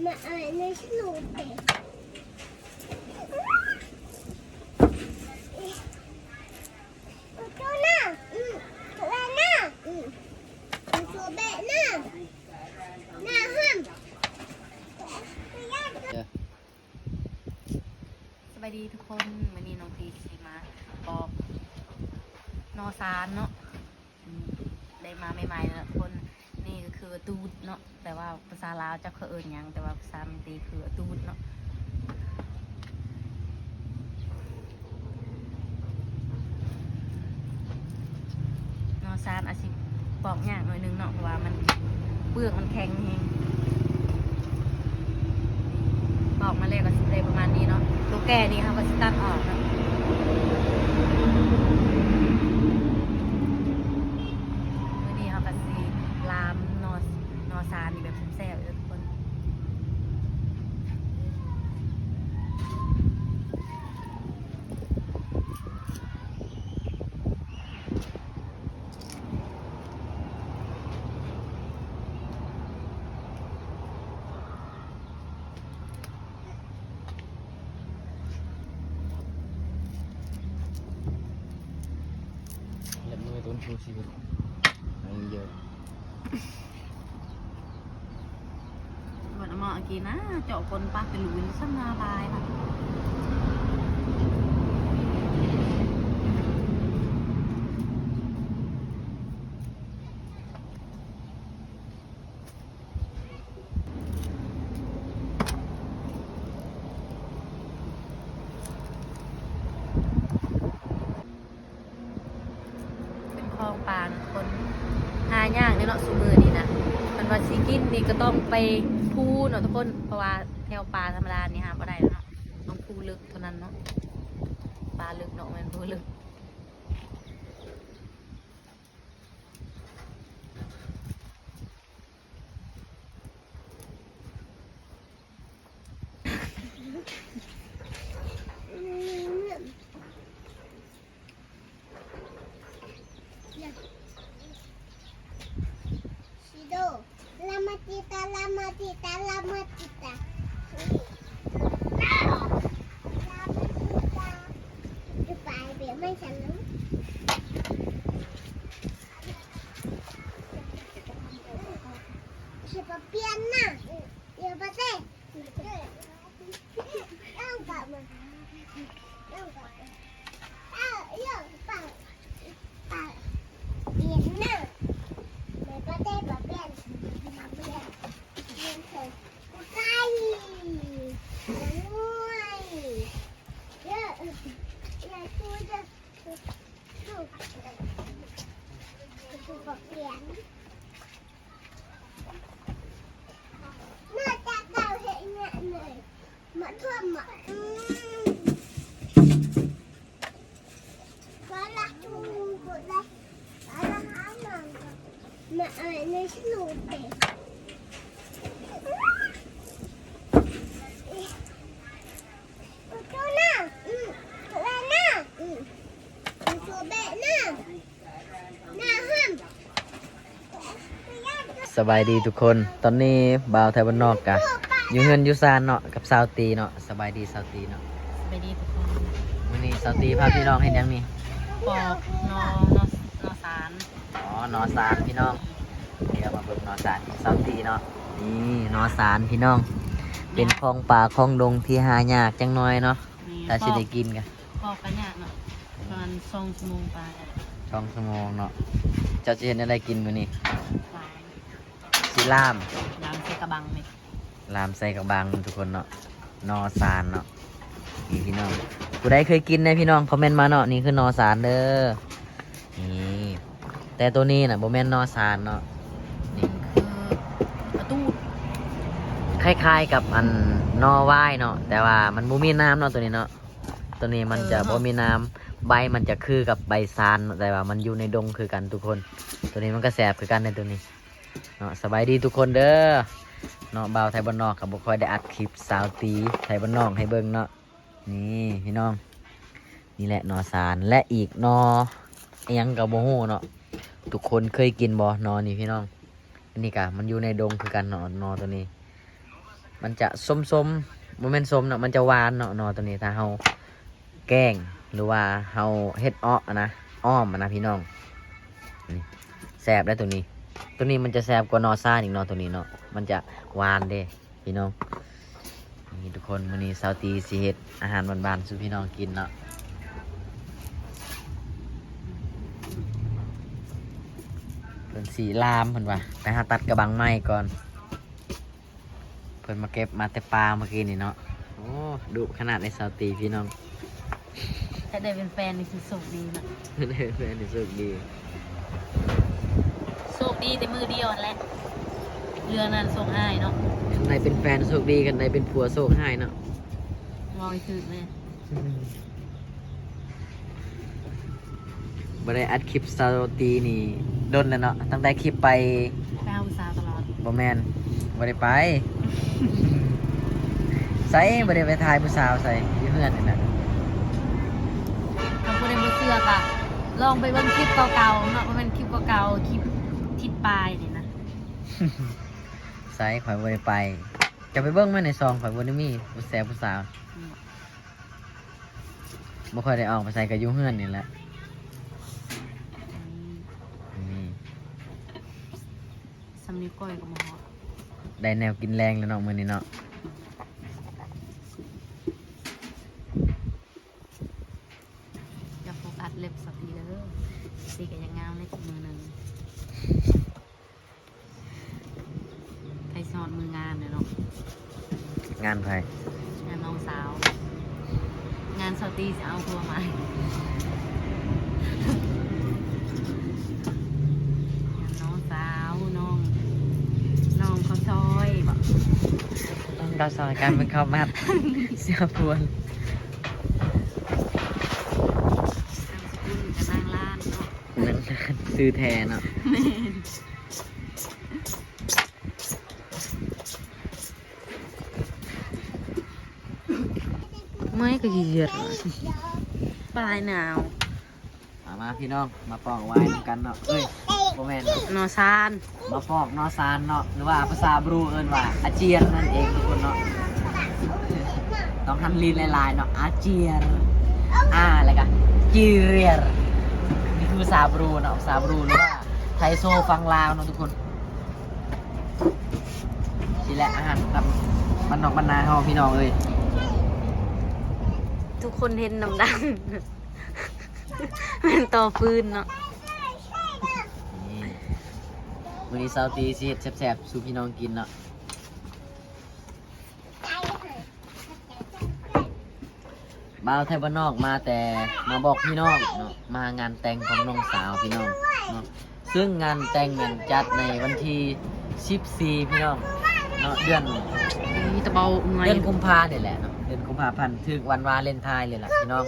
Mä aina slutar. Utona. Mm. Utona. Mm. Utona. ສະບາຍດີທຸກຄົນ, ມື້ນີ້ນ້ອງຕີຊິມາປອກໜໍ່ສານເນາະ. ອືມ ໄດ້ມາໃໝ່ໆແລ້ວທຸກຄົນ. ນີ້ກໍຄືຕູດເນາະ, ແຕ່ວ່າພາສາລາວຈັກເຂົາເອີ້ນຫຍັງ, ແຕ່ວ່າພາສາແມ່ນຕີຄືຕູດເນາະ. ໜໍ່ສານອາດຊິປອກຍາກໜ້ອຍໜຶ່ງເນາະ, ເພາະວ່າມັນ ເປືອກມັນແຂງແຮງ. ປອກມາແລ້ວກໍຊິໄດ້ປະມານນີ້ເນາະ, ໂຕແກ່ນີ້ເຮົາກໍຊິຕັດອອກເນາະ. ມື້ນີ້ເຮົາກໍຊິລາມໜໍ່ ໜໍ່ສານນີ້ແບບແຊບໆເດີທຸກຄົນ. ເລັບມືຕົນຊູຊີວິດ ມັນເຢີະ. ເພິ່ນເອົາມາກິນນະ, ເຈາະກົ້ນປາກະລຸນຊັ້ນນາບາຍບາດ. ເປັນຂອງປ່ານະທຸກຄົນ, ຫາຍາກເດ້ເນາະຊຸມື້ນີ້ນະ. ຄັນວ່າຊິກິນນີ້ກໍຕ້ອງໄປພູເນາະທຸກຄົນ, ເພາະວ່າແຖວປ່າທຳມະດານີ້ຫາບໍ່ໄດ້ແລ້ວເນາະ, ຕ້ອງພູເລິກເທົ່ານັ້ນເນາະ. ປ່າເລິກເນາະ, ແມ່ນພູເລິກ. ສະບາຍດີທຸກຄົນ, ຕອນນີ້ບ່າວໄທບ້ານນອກກະຢູ່ເຮືອນຢູ່ຊານເນາະ ກັບສາວຕີເນາະ. ສະບາຍດີສາວຕີເນາະ. ສະບາຍດີທຸກຄົນ. ມື້ນີ້ສາວຕີພາພີ່ນ້ອງເຮັດຫຍັງນີ້? ປອກໜໍ່ ໜໍ່ ໜໍ່ສານ. ອໍ ໜໍ່ສານພີ່ນ້ອງ, ດຽວມາເບິ່ງໜໍ່ສານຂອງສາວຕີເນາະ. ນີ້ໜໍ່ສານພີ່ນ້ອງ, ເປັນຂອງປ່າຂອງດົງທີ່ຫາຍາກຈັກໜ້ອຍເນາະ. ນີ້ ຖ້າຊິໄດ້ກິນກະ ປອກກະຍາກເນາະ, ປະມານສອງຊົ່ວໂມງປາຍ. ສອງຊົ່ວໂມງເນາະ. ເຈົ້າຊິເຮັດແນວໃດກິນມື້ນີ້? ລາມ ຊິລາມ ລາມໃສ່ກະບັງນີ້. ລາມໃສ່ກະບັງທຸກຄົນເນາະ, ໜໍ່ສານເນາະ. ນີ້ພີ່ນ້ອງ, ຜູ້ໃດເຄີຍກິນແດ່ພີ່ນ້ອງ ຄອມເມັນມາເນາະ. ນີ້ຄືໜໍ່ສານເດີ. ນີ້ ແຕ່ໂຕນີ້ນະບໍ່ແມ່ນໜໍ່ສານເນາະ, ນີ້ຄືປາຕູດ. ຄ້າຍໆກັບອັນໜໍ່ຫວາຍເນາະ, ແຕ່ວ່າມັນບໍ່ມີໜາມເນາະ ໂຕນີ້ເນາະ. ໂຕນີ້ມັນຈະ ເອີ ບໍ່ມີໜາມ, ໃບມັນຈະຄືກັບໃບຊານເນາະ, ແຕ່ວ່າມັນຢູ່ໃນດົງຄືກັນທຸກຄົນ. ໂຕນີ້ມັນກໍແຊບຄືກັນເດ້ໂຕນີ້ເນາະ. ສະບາຍດີທຸກຄົນເດີເນາະ, ບ່າວໄທບ້ານນອກກໍບໍ່ຄ່ອຍໄດ້ອັດຄລິບສາວຕີໄທບ້ານນອກໃຫ້ເບິ່ງເນາະ. ນີ້ພີ່ນ້ອງ, ນີ້ແຫຼະໜໍ່ສານ ແລະ ອີກໜໍ່ອີ່ຫຍັງກໍບໍ່ຮູ້ເນາະ. ທຸກຄົນເຄີຍກິນບໍ່ໜໍ່ນີ້ພີ່ນ້ອງ? ອັນນີ້ກະມັນຢູ່ໃນດົງຄືກັນເນາະ, ໜໍ່ໂຕນີ້. ມັນຈະສົ້ມໆ ບໍ່ແມ່ນສົ້ມເນາະ ມັນຈະຫວານເນາະ ໜໍ່ໂຕນີ້ ຖ້າເຮົາແກງ ຫຼືວ່າເຮົາເຮັດເອາະນະ ອ້ອມນະພີ່ນ້ອງ ນີ້ ແຊບເດ້ໂຕນີ້ ໂຕນີ້ມັນຈະແຊບກວ່າໜໍ່ຊານອີກເນາະ ໂຕນີ້ເນາະ ມັນຈະຫວານເດ້ພີ່ນ້ອງ. ນີ້ທຸກຄົນ ມື້ນີ້ສາວຕີຊິເຮັດອາຫານບ້ານໆສູ່ພີ່ນ້ອງກິນເນາະ ເພິ່ນຊິລາມ ເພິ່ນວ່າ ໄປຫາຕັດກະບັງໄມ້ກ່ອນ. ເພິ່ນມາເກັບມາແຕ່ປ່າມື້ກີ້ນີ້ເນາະ. ໂອ້ ດຸຂະໜາດໃນສາວຕີພີ່ນ້ອງ. ຖ້າໄດ້ເປັນແຟນນີ້ຄືໂຊກດີເນາະ. ໄດ້ເປັນແຟນນີ້ໂຊກດີ. ໂຊກດີແຕ່ມື້ດຽວຫັ້ນແຫຼະ. ເລື່ອງນັ້ນໂຊກຮ້າຍເນາະ. ຄັນໄດ້ເປັນແຟນໂຊກດີ, ຄັນໄດ້ເປັນຜົວໂຊກຮ້າຍເນາະ. ເວົ້າໃຫ້ຖືກແດ່. ບໍ່ໄດ້ອັດຄລິບສາວຕີນີ້ດົນແລ້ວເນາະ ຕັ້ງແຕ່ຄລິບໄປ ໄປຫາຜູ້ສາວຕະຫຼອດ. ບໍ່ແມ່ນ ບໍ່ໄດ້ໄປ ໃສ ບໍ່ໄດ້ໄປຖ່າຍຜູ້ສາວໃສ ຢູ່ເຮືອນນີ້ນະ. ຖ້າຜູ້ໃດບໍ່ເຊື່ອກະລອງໄປເບິ່ງຄລິບເກົ່າໆເນາະ ບໍ່ແມ່ນຄລິບເກົ່າໆ ຄລິບທິດປາຍນີ້ນະ. ໃສ ຂ້ອຍບໍ່ໄດ້ໄປ ຈະໄປເບິ່ງມາໃນຊ່ອງ ຂ້ອຍບໍ່ໄດ້ມີຜູ້ແຊຜູ້ສາວ. ອືມ ບໍ່ຄ່ອຍໄດ້ອອກໄປໃສ ກໍຢູ່ເຮືອນນີ້ແຫຼະ. ອືມ ນີ້ ສ່ຳນິ້ວກ້ອຍກໍບໍ່ຮອດ. ໄດ້ແນວກິນແລງແລ້ວເນາະ ມື້ນີ້ເນາະ. ຢ່າໂຟກັສເລັບສາວຕີເດີ ສາວຕີກໍຍັງງາມໃນອີກມື້ໜຶ່ງ. ໃກ້ຊິຮອດມື້ງານແລ້ວເນາະ. ງານໃຜ? ງານນ້ອງສາວ. ງານສາວຕີຊິເອົາຜົວໃໝ່. ງານນ້ອງສາວ ນ້ອງ ນ້ອງເຂົ້າຊອຍບໍ? ນ້ອງເຂົ້າຊອຍ ກາຍເປັນເຂົ້າໝັດ ເສື້ອພວນ. ນາມສະກຸນກັບນາງລ້ານເນາະ. ນາງລ້ານ ຊື່ແທ້ເນາະ. ແມ່ນ. ເມື່ອຍກໍຊິເຫືອດ ປາຍໜາວ. ມາ ມາພີ່ນ້ອງ ມາປອກວາຍນຳກັນເນາະ. ເອີຍ ບໍ່ແມ່ນ ໜໍ່ຊານ. ມາປອກໜໍ່ຊານເນາະ ຫຼືວ່າພາສາບຣູເອີ້ນວ່າອາຈຽນນັ້ນເອງທຸກຄົນເນາະ. ຕ້ອງຫັນລີນຫຼາຍໆເນາະ ອາຈຽນ ອາ ແລ້ວກະ ຈີຣຽນ. ນີ້ຄືພາສາບຣູເນາະ ພາສາບຣູ ຫຼືວ່າໄທໂຊຝັ່ງລາວເນາະທຸກຄົນ. ຊີ້ແຫຼະອາຫານແບບບ້ານນອກບ້ານນາເຮົາພີ່ນ້ອງເອີຍ. ທຸກຄົນເຫັນນ້ຳດຳ ແມ່ນຕໍ່ຟືນເນາະ. ນີ້ ມື້ນີ້ສາວຕີຊິເຮັດແຊບໆສູ່ພີ່ນ້ອງກິນເນາະ. ບ່າວໄທບ້ານນອກມາແຕ່ ມາບອກພີ່ນ້ອງເນາະ ມາງານແຕ່ງຂອງນ້ອງສາວພີ່ນ້ອງເນາະ. ເຊິ່ງງານແຕ່ງນັ້ນຈັດໃນວັນທີສິບສີ່ພີ່ນ້ອງເນາະ ເດືອນ ມີແຕ່ເວົ້າເມື່ອຍ ເດືອນກຸມພານີ້ແຫຼະເນາະ ເດືອນກຸມພາພັນ ຖືກວັນວາເລັນທາຍເລີຍລະພີ່ນ້ອງ.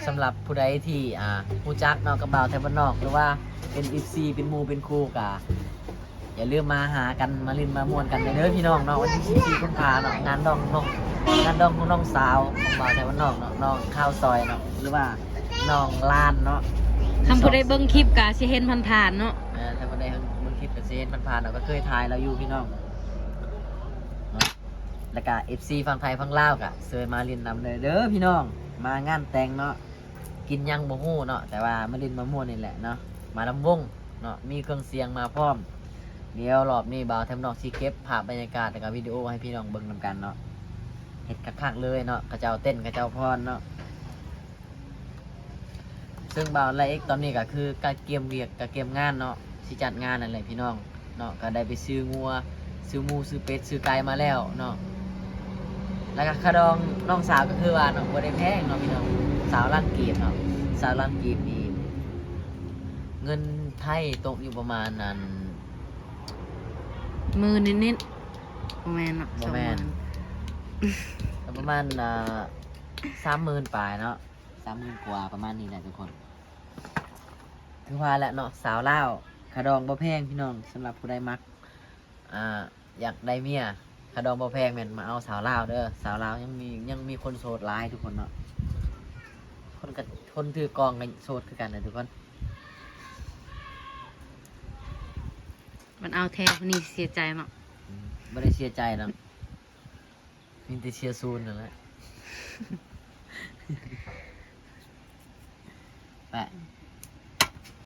ສຳລັບຜູ້ໃດທີ່ ອ່າ ຮູ້ຈັກເນາະກັບບ່າວໄທບ້ານນອກ ຫຼືວ່າເປັນເອັຟຊີ ເປັນໝູ່ເປັນຄູ່ກະ ຢ່າລືມມາຫາກັນ ມາຫຼິ້ນມາມ່ວນກັນເດີພີ່ນ້ອງເນາະ. ວັນທີສິບສີ່ກຸມພາເນາະ ງານດອງນ້ອງ ງານດອງຂອງນ້ອງສາວຂອງບ່າວໄທບ້ານນອກເນາະ ນ້ອງຄາວຊອຍເນາະ ຫຼືວ່ານ້ອງລານເນາະ. ຄັນຜູ້ໃດເບິ່ງຄລິບກະຊິເຫັນຜ່ານໆເນາະ. ເອີ ຖ້າຜູ້ໃດເບິ່ງຄລິບກະຊິເຫັນຜ່ານໆເນາະ ກໍເຄີຍຖ່າຍລາວຢູ່ພີ່ນ້ອງເນາະ. ແລ້ວກະເອັຟຊີຝັ່ງໄທຝັ່ງລາວກະເຊີນມາຫຼິ້ນນຳເດີ ເດີພີ່ນ້ອງ ມາງານແຕ່ງເນາະ. ກິນຫຍັງບໍ່ຮູ້ເນາະ ແຕ່ວ່າມາຫຼິ້ນມາມ່ວນນີ້ແຫຼະເນາະ ມາລຳວົງເນາະ ມີເຄື່ອງສຽງມາພ້ອມ. ດຽວລອບນີ້ບ່າວໄທບ້ານນອກຊິເກັບພາບບັນຍາກາດ ແລ້ວກະວິດີໂອໃຫ້ພີ່ນ້ອງເບິ່ງນຳກັນເນາະ. ເຮັດຄັກໆເລີຍເນາະ ເຂົາເຈົ້າເຕັ້ນ ເຂົາເຈົ້າຟ້ອນເນາະ. ເຊິ່ງບ່າວໄລເອັກຕອນນີ້ກະຄືກະກຽມວຽກ ກະກຽມງານເນາະ ຊິຈັດງານນັ້ນແຫຼະພີ່ນ້ອງ. ເນາະ ກໍໄດ້ໄປຊື້ງົວ ຊື້ໝູ ຊື້ເປັດ ຊື້ໄກ່ມາແລ້ວເນາະ. ແລ້ວກໍຄ່າດອງນ້ອງສາວກໍຄືວ່າເນາະ ບໍ່ໄດ້ແພງເນາະພີ່ນ້ອງ ຊາວລ້ານກີບເນາະ. ຊາວລ້ານກີບນີ້ ເງິນໄທຕົກຢູ່ປະມານ ອັນ ໝື່ນນິດໆ ບໍ່ແມ່ນເນາະ ບໍ່ແມ່ນ ສອງໝື່ນ ກໍປະມານ ອ່າ ສາມໝື່ນປາຍເນາະ ສາມໝື່ນກວ່າ ປະມານນີ້ແຫຼະທຸກຄົນ. ຄືວ່າແຫຼະເນາະ ສາວລາວ ຄ່າດອງບໍ່ແພງພີ່ນ້ອງ. ສຳລັບຜູ້ໃດມັກ ອ່າ ຢາກໄດ້ເມຍ ຄ່າດອງບໍ່ແພງ ແມ່ນມາເອົາສາວລາວເດີ. ສາວລາວຍັງມີ ຍັງມີຄົນໂສດຫຼາຍທຸກຄົນເນາະ. ຄົນກະ ຄົນຖືກອງກະໂສດຄືກັນນະທຸກຄົນ. ມັນເອົາແທ້ ຜູ້ນີ້ເສຍໃຈເນາະ. ອືມ ບໍ່ໄດ້ເສຍໃຈດອກ. ມີແຕ່ເຊຍຊູນນັ້ນແຫຼະ ແປະ.